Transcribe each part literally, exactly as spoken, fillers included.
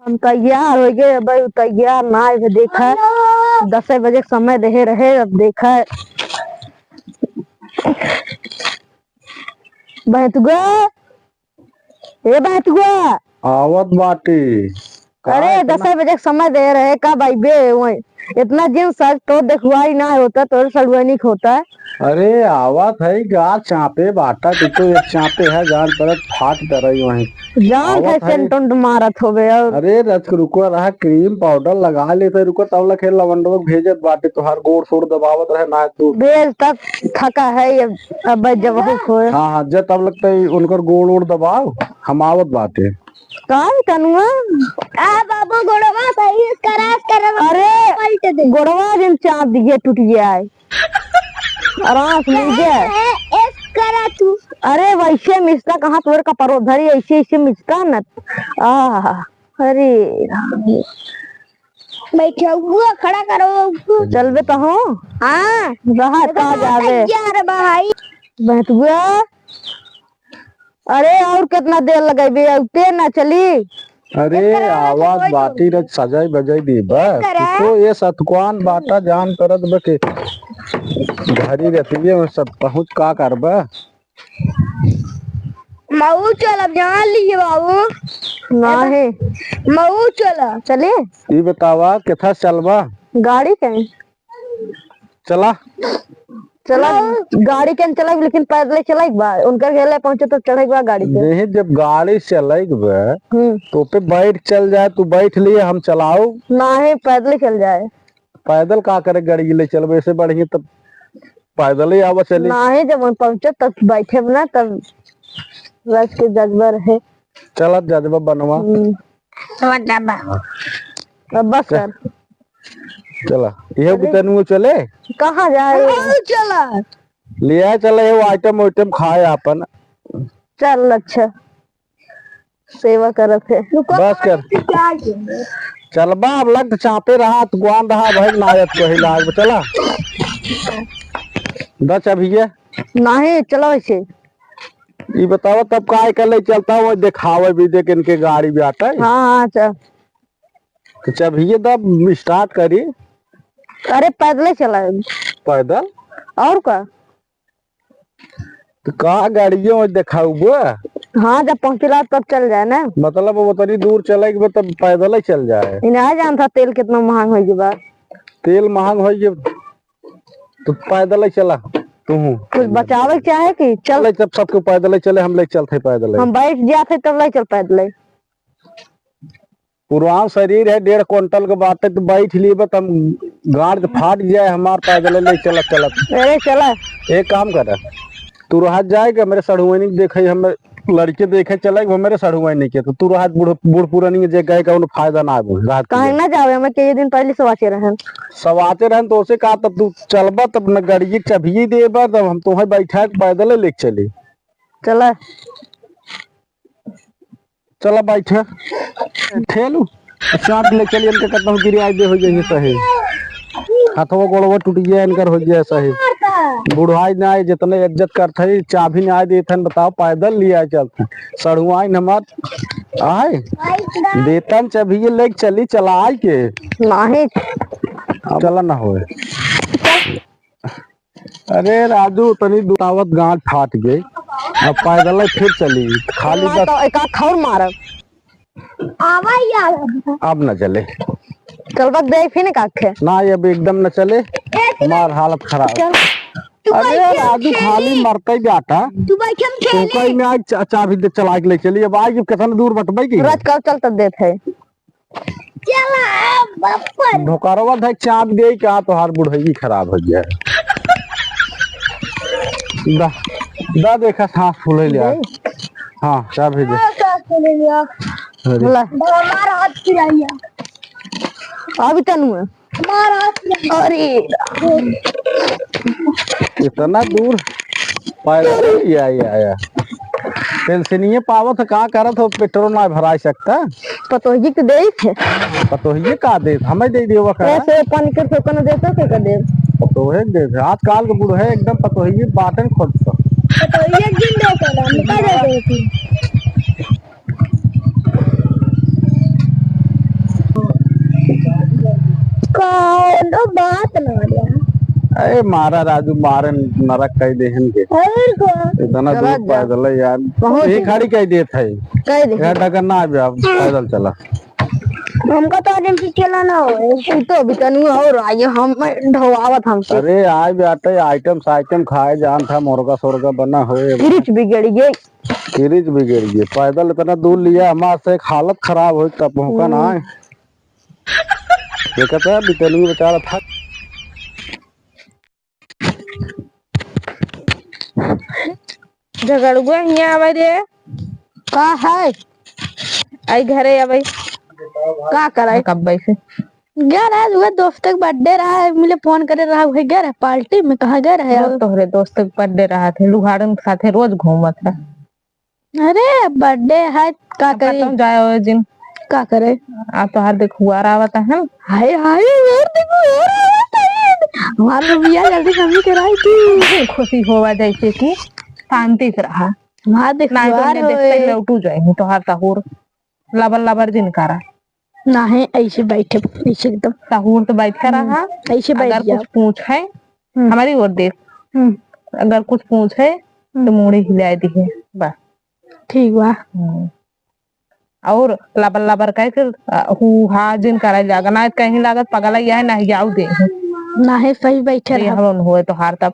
हम तैयार होइ गए, अब तैयार ना आए, देखा दस बजे के समय देहे रहे, अब देखा। बहतुआ, ए बहतुआ। आवत बाटी। अरे, का इतना दस बजे के समय देहे रहे, कब अइबे? वही इतना दिन सज तो देखवाई ना होता, तोर सड़ुआनी होता। अरे, आवत है, गार चापे बाटा, तू तो एक चापे है, गार तरफ फाट डरई वहीं। जान आवत है, है। सेंट उंट मारत होबे और अरे, रच के रुको रहा, क्रीम पाउडर लगा लेते, रुको, तब लखे लवंडवा के भेजत बाटे, तोहार गोड़ सोड़ दबावत रहे, ना तू भेज तक थका है ये, अब जब हो। हाँ, हाँ, जे तब लगता है उनकर गोड़ ओड़ दबाओ, हम आवत बाटे। का रे तनुआ? आ बाबू, गोड़वा सही से करा, करा, अरे, पलट दे। गोड़वा जिन चाप दिए, टूट गया है। आराम से मिल गया। ए, एस करा तू। अरे, वैसे मिसता कहाँ तोर का परो धरी, ऐसे, ऐसे मिसता न। आह, अरे राम। बैठा हुआ, खड़ा करो। चलबे तो हो। हाँ। रहा देखो, का जावे। तैयार भाई। बैठ हुआ। अरे, और कितना देर लगइबे? अउते ना चली। अरे, एकरा आवाज कोई बाटी रच सजाई बजाई दी बस। एकरा तो ये सतुआन बाटा जान करत बा के घरी रहती है, सब पहुँच का करबा? मऊ चल, अब जान लीजिए बाबू। ना है। मऊ चल। चले? ई बतावा, केथा चलबा? गाड़ी के। चला। चला, गाड़ी के न चलाइब, लेकिन पैदले चलाइब बा। उनकर गेले पहुंचे तो चढ़े बा गाड़ी पे। नहीं, जब गाड़ी चलाइब बा, हम्म। तो पे बैठ चल जाए, तू बैठ लिए, हम चलाओ। नाही, पैदले चल जाए। पैदल का करे, गाड़ी ले चलबे, ऐसे बढ़िया तब पैदल ही आवा चली। नाही, जब हम पहुंचे तब बैठे ना, तब रच के जज्बा रहे। चलत जज्बा बनवा। हम्म। अब बस कर। चला, इहे अरे। बुतनुओ चले? कहाँ जाए? हाँ, चला। ले आए, चला, ये आइटम वाइटम खाए आपन। चल, अच्छा। सेवा करत है। रुको, बस कर। चलबा, अब लग चापे रहा, तुआन रहा, भाई, नायत को हिला, चला। दस अभी ये। नाही, चलो ऐसे। ई बतावा, तब काय कर ले चलता, वो देखावे भी, देख इनके गाड़ी भी आता है। हाँ, हाँ, चल। तो चाबिये दब, start करी। अरे, पैदले चला। पैदल? और का? तो का गाड़ियों में देखाउबो? हाँ, जब पहुँचला तब चल जाए ना। मतलब, वो उतनी दूर चले के बाद तब पैदल ही चल जाए। इन्हें आ जानता तेल कितना महंग होइ गया बा। तेल महंग होइ गया, तो पैदल ही चला। तू कुछ बचावे के चाहे कि चल? ले, जब सबके पैदल ही चले, हम ले चलते पैदल ही। हम बैठ जाते तब ले चल पैदल ही। पुरान शरीर है, डेढ़ कुंटल के बाटे, तो बैठ लीबे, तो हम गांड फाट जाए हमार, पैदल ले चलत चलत। अरे चला। एक काम कर, तू रहा जाए के हमरे सढ़ुआइन के देखे, हम लड़के देखे चले, वो हमरे सढ़ुआइन के, तो तू रहा बूढ़, बूढ़ पुरानी जे गए का उन्हें फायदा ना आवे, रात के काहे लिए। ना जावे, हम कई दिन पहले सवाचे रहन। सवाचे रहन तो उसे कहा, तब तू चलबा, तब न गाड़ी के चाबिये देबा, तब हम तुम्हें बैठा के पैदल लेके चली। चला। चला बैठे। ठेलू। चाट ले चलिए, इनके कतहु गिरिया दे हो जाइए सही। हथवा गोड़वा टूट गया, इनकर हो गया सही। बुढ़ाई ना आए, जितने इज्जत करत है, चाबी ना आए देत हन, बताओ, पैदल लिया चलते। सड़ुआइन हमार आए। देतन चाबी ये लेके चली, चला आई के। नाही। अब चला ना होए। अरे राजू, तनी दुतावत गांठ फाट गई। अब पैदल फिर चली, खाली ना बस। तो एक आध और मारब। आवा ही आवा। अब न चले। चल बक दे फिर का खे। ना, ये अब एकदम न चले। ए, तू हमार हालत खराब। चल। तू अरे बैठ के राजू, खेली। खाली मरते जाता। तू बैठ के हम तो खेली। कहीं में आज चा-, चाबी दे चला के ले चली। अब आज कितना दूर बटबे की? रच कर चल तब देत है। चला, बापर। ढोकरवा धक चाप दे का, तोहार बुढ़ई खराब हो गया। दा, दा देखा सांस फूले लिया। दे। हाँ, चाबी दे। हाँ, सांस फूले लिया। अरे। ला। हमार हाथ पिराइया। अभी तनु है। हमार हाथ पिराइया। अरे। इतना दूर। पैदल ही आया, आया। पेंशनिये पावत ह, का करत हो, पेट्रोल ना भराई सकता। पतोहिए के देई थे। पतोहिए का देत? हमें दे दियो का? ऐसे पानी के ठोकर न देता, के कर दे? पतोहे के देत। आजकल के बूढ़े एकदम पतोहिए बाटन खोजता। पतोहिए के दिन देता, हम का देते थे? तो बात ना यार। अरे मारा राजू, मारे नरक कई देहन के। और का? इतना चला दूर जा। पैदल है यार। पहुँच ये जा। खड़ी कई देत है। कई दे। यार डगर ना आवे, आप पैदल चला। हमका तो आज हमसे चला ना होए। ई तो अभी तनु और आइए, हम ढोवावत हमसे। अरे आए बेटा, आइटम साइटम खाए जान था, मुर्गा सोरगा बना होए। फ्रिज बिगड़ गई। फ्रिज बिगड़ गई, पैदल इतना दूर लिया हमार से, एक हालत खराब होई तब पहुँचा ना हम्म। आए। देखत है, बितनियो बेचारा थक। झगड़ुआ हियाँ आवे रे। का है? आई घरे आवे। का करे? कब से? गए रहे, उहे दोस्त के बर्थडे रहा है, मिले फोन करे रहा, उहे गए रहे पार्टी में, कहाँ गए रहे वो अब? तोहरे दोस्त के बर्थडे रहा थे, लुहारन के साथे रोज घूमत है। अरे, बर्थडे है, का अब करी? तुम जाए ओए जिन। का करे? आ तोहार देखुआर आवत है। हाय, हाय, यार, देखो, यार, आवत है। हमार तो बियाह जल्दी हमनी कराई थी। खुशी होवा जैसे कि शांति से रहा। हमार देखुआर नाहीं तो होए। देखते लौटू जाए, तोहार सहूर लबर लबर जिन करा। नाहीं, ऐसे बैठे, ऐसे एकदम। सहूर तो बैठे हम्म, रहा। ऐसे बैठ अगर जाओ। कुछ पूछे, हम्म। हमारी ओर देख। हम्म। अगर कुछ पूछे, तो हम्म। मूड़ी हिलाए दिहे, बस। ठीक बा। हम्म। और लबर लबर कह के, अ, हू हा जिन करे लागा, ना कहीं लागत पगला यह नहीं जाऊ दे। नाहीं, सही बैठे तो ये रहा। हवन हुए तो हार तब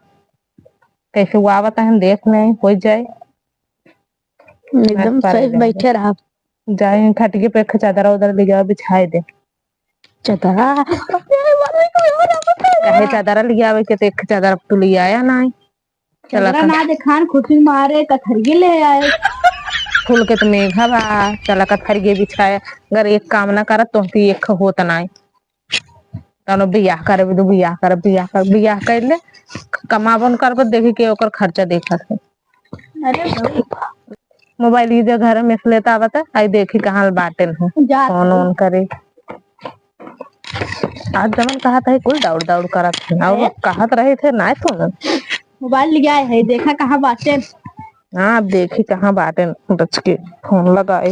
कैसे वो आवत है, देख नहीं, हो जाए। एकदम बस सही करे बैठे रहा। जाए खटिए पे एक चादर उधर ले जाओ, बिछाए दे। चादर? काहे चादर ले आवे के, तो एक चादर अब तू ले आया ना है। चला चादर का। ना देखान, खुशी मारे कथरिये ले आए। फूल के तो मेघा बा, चला कथरिये बिछाए। अगर एक काम ना करत, तो एक होत ना है। तनो बियाह करे, बिदु बियाह कर, बियाह कर, बियाह कर ले, कमाबन करब, देखी के ओकर खर्चा देखत है। अरे बाप। मोबाइल ई जे घर में से लेता आवत है, आई देखी कहाँ बाटेन है, जा फोन तू। ओन करे। आज जवन कहत है, कुल दौड़ दौड़ करत है, और हैं? कहत रहे थे, ना सुन। मोबाइल ले आए है, देखा कहाँ बाटेन। हाँ, अब देखी कहाँ बाटेन, रच के फोन लगाए।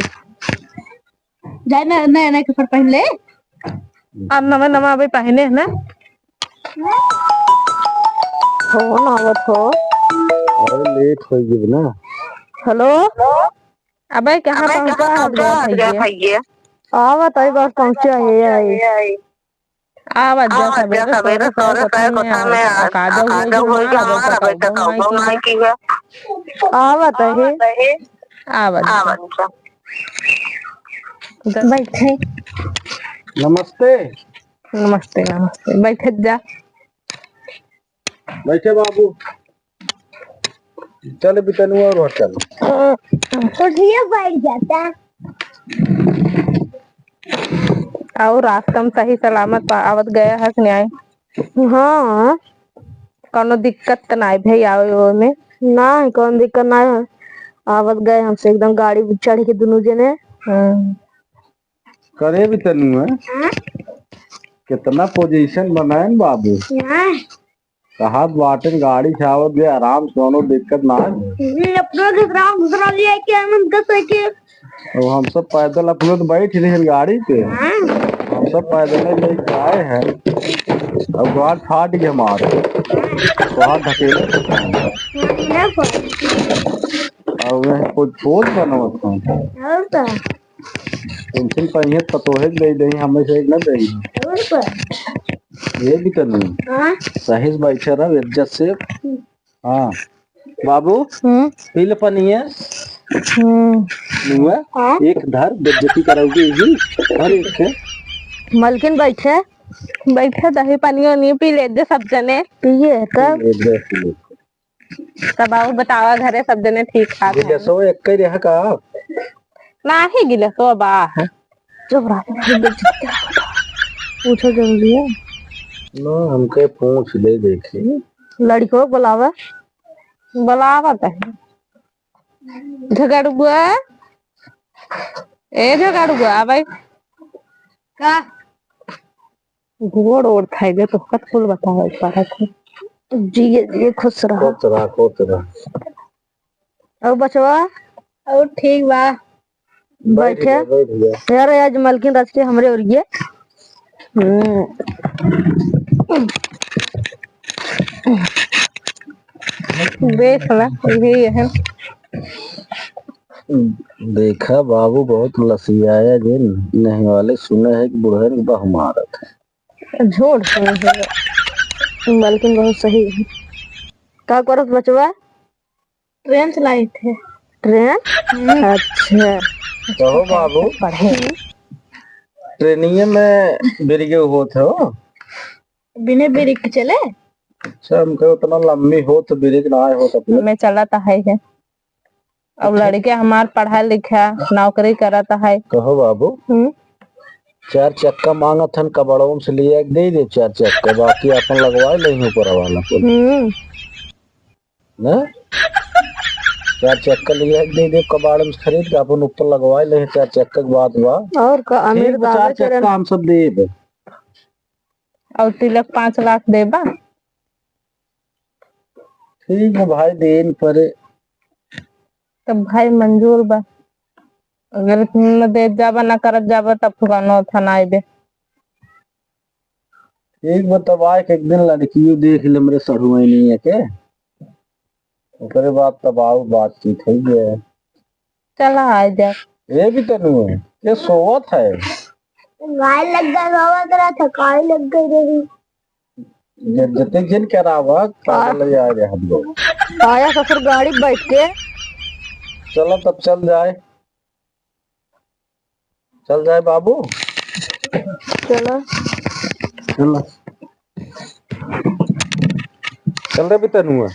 जाए ना, नया नया कपड़ पहन ले। अब नवा नवा अबे पहने है ना। फोन आवत हो। अरे लेट हो गई ना। हेलो। अबे कहाँ पहुँचा गया भैया? आवत है, बस पहुँचा है, आई। आवत जा सवेरे सवेरे सवेरे कोठा में आ, आ, आ जाओ, आ जाओ, होई कि हमारा बेटा कौनो नहीं किया। आवत है। आवत जा। बैठे। नमस्ते। नमस्ते, नमस्ते। बैठे जा। बैठे बाबू। चल बितनुआ और चल। कोठिया बैठ जाता। और रास्ता में सही सलामत पा-, आवत गया है कि नहीं? हाँ। कौनो दिक्कत तो नहीं भाई आवे ओवे में? नहीं, कौनो दिक्कत नहीं है। आवत गए हमसे एकदम गाड़ी पे चढ़ के दोनों जने। हाँ। करे बितनुआ। हाँ? कितना पोजीशन बनाए न बाबू। हाँ। कहा बाटन गाड़ी से आवत गए, आराम से, कौनो दिक्कत ना है। हम्म, अपना दूसरा, दूसरा ले आके आनंद कर सके। तो हम सब पैदल अपने तो बैठ रहे हैं गाड़ी पे। हाँ। हम सब पैदल ही लेके आए हैं। अब गाड़ फाट गया हमार। तो हाथ धकेले। हाँ, और वह कुछ पोज बनावत हैं। और का? पेंशन पाइए, पतोहे के दे दे, हमें से एक ना दे। और का? ये भी तो नहीं। हाँ? सही से बैठे रहो, इज्जत से। हाँ। बाबू, हम्म। पी ले पानी है। हम्म। नुआ, हाँ? एक धर, बेइज्जती कराओगे ही। धर एक है। मलकिन बैठे, बैठे दही पानी वानी पी ले दे सब जने। पिए तब। पी ले दे, पी ले। तब आओ बतावा घरे सब जने ठीक ठाक है। गिलासो एक ही रहा का? नाही गिलासो बा है। चुप रह। पूछो जरूरी है। ना, हमके पूछ ले देखी। लड़को बुलावा। बुलावा तो है। झगड़ुआ। ए झगड़ुआ, भाई। का? गोड़ ओड़ खाई दे, तोहका कुल बतावे के पड़त है। जिए, जिए, खुश रहा। खुश रहा, खुश रहा। और बचवा? और ठीक बा। बैठ बैठे। जा, बैठ जा। यार, आज मलकिन रच के हमरे ओरिए। हम्म। देख ला, यही है। देखा बाबू, बहुत लसियाया जिन, नहीं वाले सुने हैं कि बुढ़न के बहु मारत है। झूठ सुने हैं, मालकिन बहुत सही है। का करत बचवा? ट्रेन चलाइत है। ट्रेन? हम्म। अच्छा। कहो बाबू। पढ़े। ट्रेनिये में बिरिगे होत हो? बिने ब्रेक के चले? अच्छा, हमके उतना लम्बी होत, ब्रेक ना आए होत अपने। हमें चलत है, है। और अच्छा। लड़के हमार पढ़ा लिखा, नौकरी करत है। कहो बाबू। हम्म। चार चक्का मांगत हन, कबाड़वन से लिया के दे दे चार चक्का, बाकी अपन लगवाए लेही ऊपर वाला कुल। हम्म। ना? चार चक्का लिया के दे दे, कबाड़वन से खरीद के अपन ऊपर लगवाए लेही चार चक्का के बात बा। और का, अमीर ठीक बा, चार दावे चक्का चरण। हम सब देब। और तिलक पाँच लाख देबा? ठीक बा भाई, देन परे। तब भाई मंजूर बा, अगर न दे जाबा, न करत जाबा, तब फुकानो थाना आइबे। ठीक बा, तब आए के एक दिन लड़कियों देख ले हमरे सढ़ुआइनिया के, ओकरे बाद तब आउ बातचीत होइ जाए। चला आ जा। ए भी तनु, ये सोवत है। गाय लग गई, रोवत रहा था, गाय लग गई रही। जब जते जिन करावा, पागल आ रहे हम लोग। आया ससुर गाड़ी बैठ के। चलो तब चल जाए। चल जाए बाबू। चलो। चलो। चल रे भी तनुआ।